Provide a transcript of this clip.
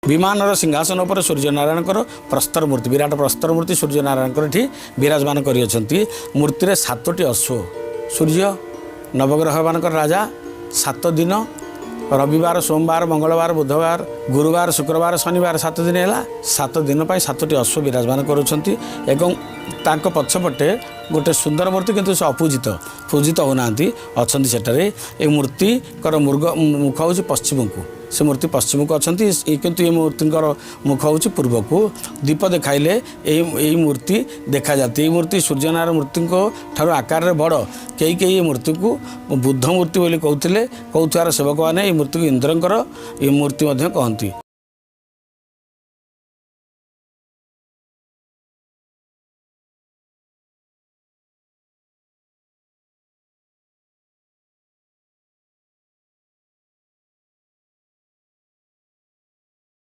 ବିମାନର ସିଂହାସନ ଉପରେ ସୂର୍ଯ୍ୟନାରାୟଣଙ୍କର ପ୍ରସ୍ତର ମୂର୍ତ୍ତି, ବିରାଟ ପ୍ରସ୍ତର ମୂର୍ତ୍ତି ସୂର୍ଯ୍ୟନାରାୟଣଙ୍କର ଏଠି ବିରାଜମାନ କରିଅଛନ୍ତି। ମୂର୍ତ୍ତିରେ 7ଟି ଅଶ୍ୱ, ସୂର୍ଯ୍ୟ ନବଗ୍ରହମାନଙ୍କର ରାଜା, 7 ଦିନ, ରବିବାର, ସୋମବାର, ମଙ୍ଗଳବାର, ବୁଧବାର, ଗୁରୁବାର, ଶୁକ୍ରବାର, ଶନିବାର, 7 ଦିନ ହେଲା। 7 ଦିନ ପାଇଁ 7ଟି ଅଶ୍ୱ ବିରାଜମାନ କରୁଛନ୍ତି ଏବଂ ତାଙ୍କ ପଛପଟେ ଗୋଟେ ସୁନ୍ଦର ମୂର୍ତ୍ତି, କିନ୍ତୁ ସେ ଅପୂଜିତ, ପୂଜିତ ହେଉନାହାନ୍ତି, ଅଛନ୍ତି ସେଠାରେ। ଏ ମୂର୍ତ୍ତିଙ୍କର ମୃଗ ମୁଖ ହେଉଛି ପଶ୍ଚିମକୁ, ସେ ମୂର୍ତ୍ତି ପଶ୍ଚିମକୁ ଅଛନ୍ତି, କିନ୍ତୁ ଏ ମୂର୍ତ୍ତିଙ୍କର ମୁଖ ହେଉଛି ପୂର୍ବକୁ। ଦୀପ ଦେଖାଇଲେ ଏଇ ମୂର୍ତ୍ତି ଦେଖାଯାନ୍ତି। ଏଇ ମୂର୍ତ୍ତି ସୂର୍ଯ୍ୟନାରାୟଣ ମୂର୍ତ୍ତିଙ୍କ ଠାରୁ ଆକାରରେ ବଡ଼। କେହି କେହି ଏ ମୂର୍ତ୍ତିକୁ ବୁଦ୍ଧ ମୂର୍ତ୍ତି ବୋଲି କହୁଥିଲେ। କହୁଥିବାର ସେବକମାନେ ଏଇ ମୂର୍ତ୍ତିକୁ ଇନ୍ଦ୍ରଙ୍କର ଏ ମୂର୍ତ୍ତି ମଧ୍ୟ କହନ୍ତି।